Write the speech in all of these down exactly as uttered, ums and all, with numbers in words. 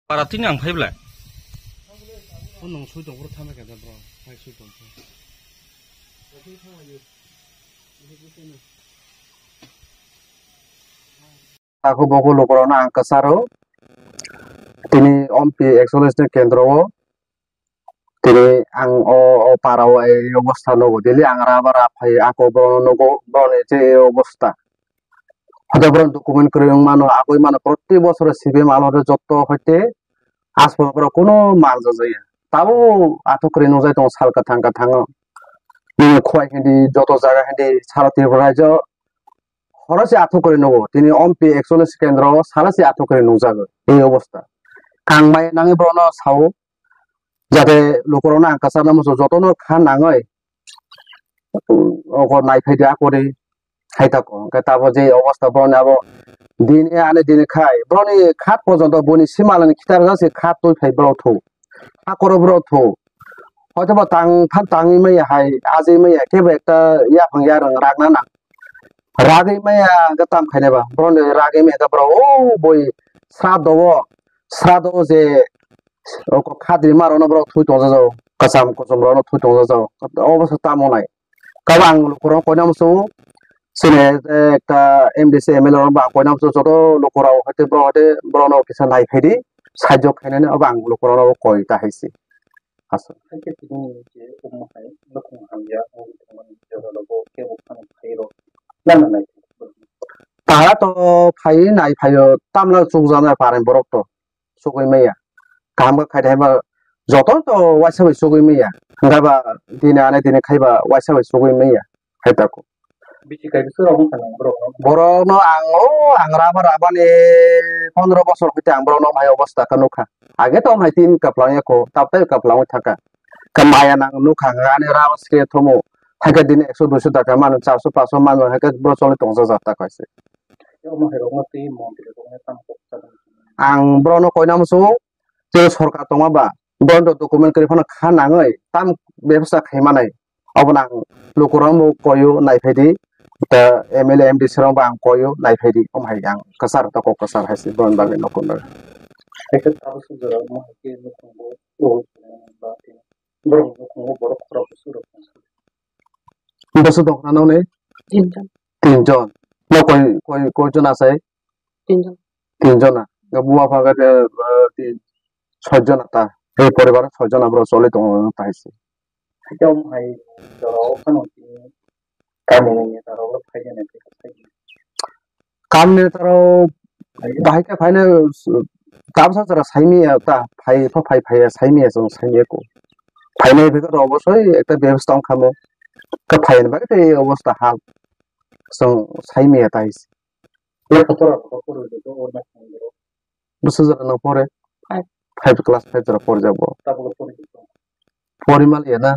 Para tini ang phai belai. O nwng sui tong, bro, thama khe da, bro. Hai sui tong. Takhuk bukhuk lukurokno ang kwcharo. Tini ompi ekchollish ni kendro o. Tini ang o, o para o ei obostha nogo. Daily ang rubber aphai, ako bono nogo, boni je ei obostha. Hote bono document kwrwi wng mano, agoi mano, proti bosoro C P M alore joto hoite aswk borok kuno manjak jaya. Tabo athuk kwrwi nukjai tongo sal kwthang kwthango. Nini khowai hindi joto jaga hindi sara Tripura rajyo horo se athuk kwrwi nugo. Tini ompi ekchollish kendro o sala se athuk kwrwi nukjago ei obostha. Ang maya nangwi borokno sao, jate lukurokno ang kwcharna muchungo jotono kha nangwi, oko naiphai di akori hai tako. Hwnkhe tabo je obostha borokni abo dini ani dini khai borokni khat porjonto boni simalani khitar jase khat twi phai borok thu. Hakoro borok thu. Hoitobo tang phan tangwi maya hai, ajwi maya kebo ekta yaphang yarwng ragna nang. Ragwi maya hwnkhe tam khainai ba. Borokni ragwi maya hwnkhe borok o boi sra dogo, sra dogo je o kok khatri ma rokno borok thui tongjago. Kwcham kuchum rokno thui tongjago. Obo se tamo nai. Kabo ang lukurok koina muchungo. Chini ekta M D C M L A rok ba koina muchungo joto lukurok hoite borok hoite borokno kisa nai phaidi. Sajok khainani obo ang lukurokno koi ta hai se. Aswk. Hakhe tini je omo hai nukhung hamya wngwi thangmani joralogo kebo phano phairok nana naikha. Tara to phai nai phaio tamla chukjaknai parai borok to chugui maya. Kaham khe khai thai ba joto to waisa bai chugui maya. Hwnkhe ba tini ani tini khai ba waisa bai chugui maya. Hai tako. Bisi kai bwswk rok wngkha nang borok no? Borok no ang o ang raba raba ni pondro bosor hoite ang borok no mai obostha khe nukha. Age to mai tin kaplang ya ko, tab tai kaplang thaka. Khe maya nang nukha ani raba sike thomo. Haikhe dini ekso duiso taka mano, charso paso mano, haikhe borok choli tongsa jak ta kaise. Omo hai rok no twi montri rok no tamo kok cha. Ang borok no koina muchungo, je sorkar tongma ba, borok no document kwrwi phano kha nangwi, tam bebsa khai manai. Obono ang lukurokno bo koio naiphai di, ta M L A M D C rokno bo ang koio naiphai di, omo hai ang kwchar ta kok kwchar hai se borokni bagwi nokung bagwi. Haikhe tabuk sujak rok omo hai khe nukhungo o ba tei borok nukhungo borok khorok bwswk rok tong. Bwswk tong khna nokni? Tinjon. Tinjon. Nok koi, koi, koi jon achai? Tinjon. Tinjon na. Buma pha khe, eh, tin, soi jon ta. Ei poribar soi jon borok choli tongo ta hai se. Hakhe omo hai jora o phano tini kamini neta rok phai ya nai phai kha phai ya. Kamini neta rok bahai khe phainai, tamsa jora sai manya ta phai pha phai phai ya sai manya chwng sai manya ko. Phainai phai khe obosoi ekta bebostha wng kha mo. Khe phai ya ni bagwi tei obostha ha chwng sai manya ta hai se. Lekha pora rok pori rwdi o na khandiro. Bwswk jora no pore? Five. Five class five jora pori jak bo. Tabuk pori rwdi. Pori maliya na?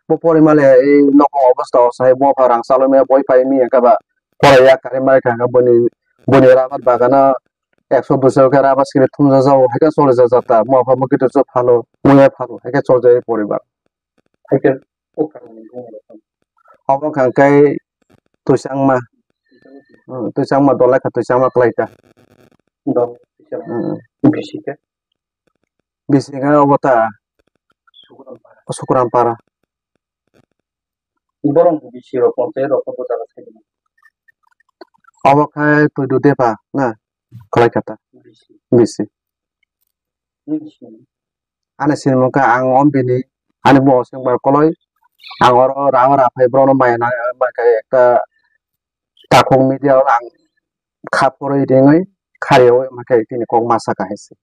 Bo pori maliya ei nokong obostha o sai bo pha rang chalwi maya boi pai maya khe ba pora ya kari mai kha khe boni boni rubber bagano ekso duiso khe rubber siri thumjak jago hai khe choli jak jak ta mo pha mo kitu chuk phano muya phano hai khe chol jak poribar. Hai khe o kang ni bung rok. Obo kang khe twisangma. Hmm, twisangma dolai kha twisangma kwlai ta. Dol twisangma. Hmm. Bisi khe? Bisi khe obo ta. Sukuram para. Sukuram para. Borok bisi rok ponchayat rok bo jaga sai. Obo khe Tuidu Depa na kwlai kha ta. Bisi. Bisi. Nini sini. Ani sinimung khe ang ombini, ani bumung sengbar koloi, ang oro rang raphai borokno maya nang, maya khe ekta takhuk media o ang kha phurwi ringwi khariui ma khe tini kok ma saka hai se.